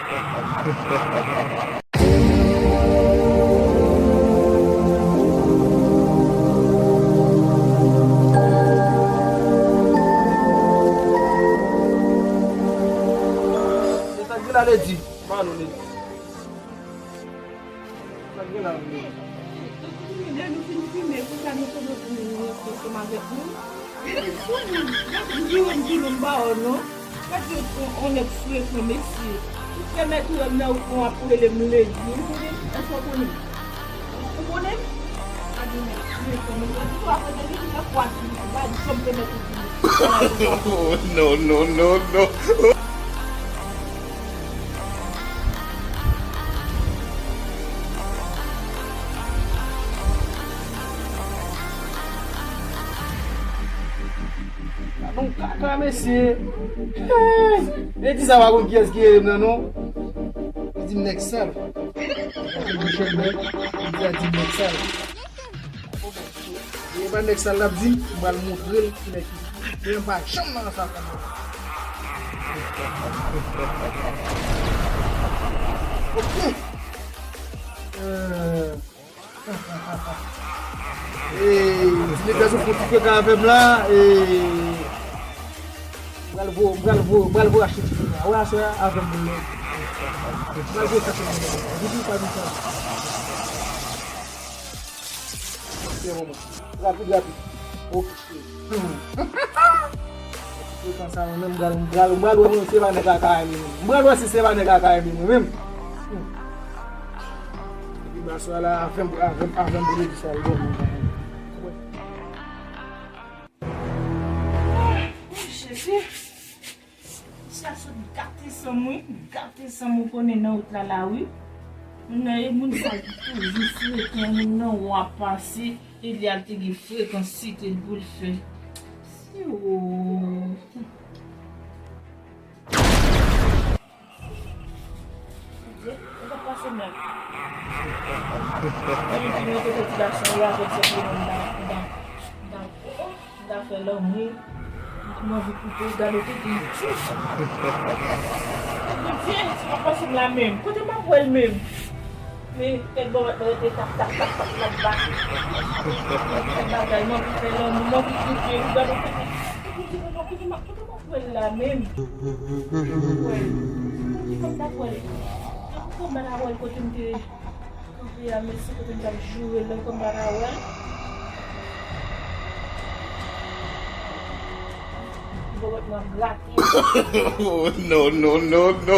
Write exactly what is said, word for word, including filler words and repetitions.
Se sa k gen la, Ledi? Ba nou, Ledi. Sa k gen la, Ledi? Lè nou fin fimen, konsa nou tonbe pou nou, nou ansanm avèk nou. Gade, m di w, m di w, m ba w non. Gade yon, yon nèg frekan, mesye. Ou fè mèt ou wè m nan ou fon ap rele m Ledi. Ou konnen m? Èske w konnen m? Ou konnen m? Gade yon nèg frekan, mesye. Di w ap rele m, li fè kwa di, li pa di sa m fè mèt ou di li. Oh, no, no, no, no. Bon kaka, mesye. Hey! Ledi sa pa konn kiyès ki rele m nan, non. Li di m nèg sal. Li di a di m nèg sal. E pa nèg sal l ap di m, m pral montre l ki nèg ki. Men m pa janm nan sa kòm. Ok. Euh. Ey, ti nèg la sou fon ti frekan avè m la, ey. M pral vo, m pral vo, m pral vo achte ti frekan. Wè aswè a, avè m pou lè. M pral vo achte ti frekan. Vin pa di sa. Se bon, rapid, rapid. Ok. Hmm. Frekan sa, mwen menm, m pral, m pral, m pral wè mwen se pa nèg Akayè li menm. M pral wè si se pa nèg Akayè li mwen menm. Hmm. Epi aswè la, avè m, avè m, avè m pou Ledi sa, l bon, mwen. Jezi. Sa sot gate san m, wi. Gate san m, ou konnen nan wout la, la, wi. Moun nan, e moun sa ki toujou frekan, moun nan w ap pase, e li al te gen frekan site l pou l fè. Si ou. Bondye, ou pa pase mal. Mwen di nou kote ti gason yo avèk sèt yo nan, nan, nan, nan. M ta fè lanmou, m anvi koupe, gade tete m. Bondye, se pa fasil la menm. Kote m ap wè l menm? Men, tèt bò mwen rete tap, tap, tap, tap, tap, bat. Fè bagay, m anvi fè lanmou, m anvi koupe, gade tete. Bondye, papa, kote m ap, kote m ap wè l la menm? Kote m ap wè l? Kote m ap wè l? Kote m te Kanpe a, mesye, kote m t ap joure l, kòm pa ta wè l. Bòbòt mwen ap grate. Oh, no, no, no, no.